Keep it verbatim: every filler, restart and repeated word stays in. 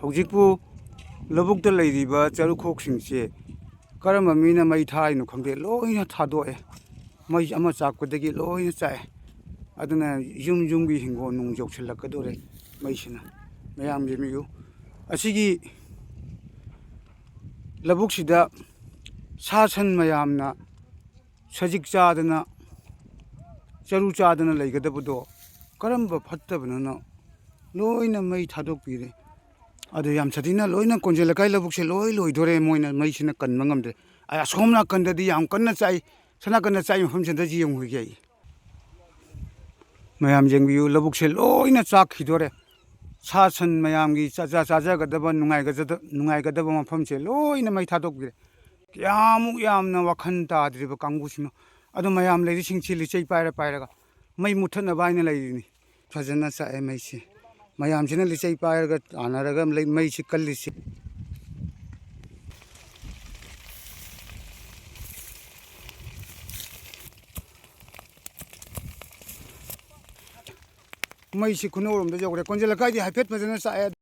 ꯍꯧꯖꯤꯛꯄꯨ ꯂꯧꯕꯨꯛꯇ ꯂꯩꯔꯤꯕ ꯆꯔꯨꯈꯣꯛꯁꯤꯡꯁꯦ ꯀꯔꯝꯕ ꯃꯤꯅ ꯃꯩ ꯊꯥꯔꯤꯅꯣ ꯈꯪꯗꯦ, ꯂꯣꯏꯅ ꯊꯥꯗꯣꯛꯑꯦ꯫ ꯃꯩ ꯑꯃ ꯆꯥꯛꯄꯗꯒꯤ ꯂꯣꯏꯅ ꯆꯥꯛꯑꯦ꯫ ꯑꯗꯨꯅ ꯌꯨꯝ ꯌꯨꯝꯒꯤ ꯍꯤꯡꯒꯣꯜ ꯅꯨꯡ ꯌꯧꯁꯤꯜꯂꯛꯀꯗꯧꯔꯦ ꯃꯩꯁꯤꯅ꯫ ꯃꯌꯥꯝ ꯌꯦꯡꯕꯤꯌꯨ, ꯑꯁꯤꯒꯤ ꯂꯧꯕꯨꯛꯁꯤꯗ ꯁꯥ ꯁꯟ ꯃꯌꯥꯝꯅ ꯁꯖꯤꯛ ꯆꯥꯗꯅ, ꯆꯔꯨ ꯆꯥꯗꯅ ꯂꯩꯒꯗꯕꯗꯣ ꯀꯔꯝꯕ ꯐꯠꯇꯕꯅꯣꯅ ꯂꯣꯏꯅ ꯃꯩ ꯊꯥꯗꯣꯛꯄꯤꯔꯦ꯫ ꯑꯗꯨ ꯌꯥꯝ ꯁꯥꯊꯤꯅ ꯂꯣꯏꯅ ꯀꯣꯟꯖꯦꯜ ꯂꯩꯀꯥꯏ ꯂꯧꯕꯨꯛꯁꯦ ꯂꯣꯏ ꯂꯣꯏꯗꯣꯔꯦ, ꯃꯣꯏꯅ ꯃꯩꯁꯤꯅ ꯀꯟꯕ ꯉꯝꯗ꯭ꯔꯦ꯫ ꯑꯩ ꯑꯁꯣꯝ ꯅꯥꯀꯟꯗꯗꯤ ꯌꯥꯝ ꯀꯟꯅ ꯆꯥꯛꯏ, ꯁꯣꯝ ꯅꯥꯀꯟꯗ ꯆꯥꯛꯏ ꯃꯐꯝꯁꯤꯗ ꯌꯦꯡꯉꯨꯒꯦ ꯑꯩ꯫ ꯃꯌꯥꯝ ꯌꯦꯡꯕꯤꯌꯨ, ꯂꯧꯕꯨꯛꯁꯦ ꯂꯣꯏꯅ ꯆꯥꯛꯈꯤꯗꯣꯔꯦ꯫ ꯁꯥ ꯁꯟ ꯃꯌꯥꯝꯒꯤ ꯆꯥꯖ-, ꯆꯥꯖꯒꯗꯕ, ꯅꯨꯡꯉꯥꯏꯒꯖꯗ-, ꯅꯨꯡꯉꯥꯏꯒꯗꯕ ꯃꯐꯝꯁꯦ ꯂꯣꯏꯅ ꯃꯩ ꯊꯥꯗꯣꯛꯄꯤꯔꯦ꯫ ꯀꯌꯥꯃꯨꯛ ꯌꯥꯝꯅ ꯋꯥꯈꯜ ꯇꯥꯗ꯭ꯔꯤꯕ ꯀꯥꯡꯕꯨꯁꯤꯅꯣ꯫ ꯑꯗꯣ ꯃꯌꯥꯝ ꯂꯩꯔꯤꯁꯤꯡꯁꯤ ꯂꯤꯆꯩ ꯄꯥꯏꯔ ꯄꯥꯏꯔꯒ ꯃꯩ ꯃꯨꯠꯊꯠꯅꯕ ꯍꯥꯏꯅ ꯂꯩꯔꯤꯅꯤ꯫ ꯐꯖꯅ ꯆꯥꯛꯑꯦ ꯃꯩꯁꯦ꯫ ꯃꯌꯥꯝꯁꯤꯅ ꯂꯤꯆꯩ ꯄꯥꯏꯔꯒ ꯇꯥꯟꯅꯔꯒ ꯂꯩ-, ꯃꯩꯁꯤ ꯀꯜꯂꯤꯁꯤ꯫ ꯃꯩꯁꯤ ꯈꯨꯅꯧꯔꯣꯝꯗ ꯌꯧꯔꯦ꯫ ꯀꯣꯟꯖꯦꯜ ꯂꯩꯀꯥꯏꯗꯤ ꯍꯥꯏꯐꯦꯠ ꯐꯖꯅ ꯆꯥꯛꯑꯦ꯫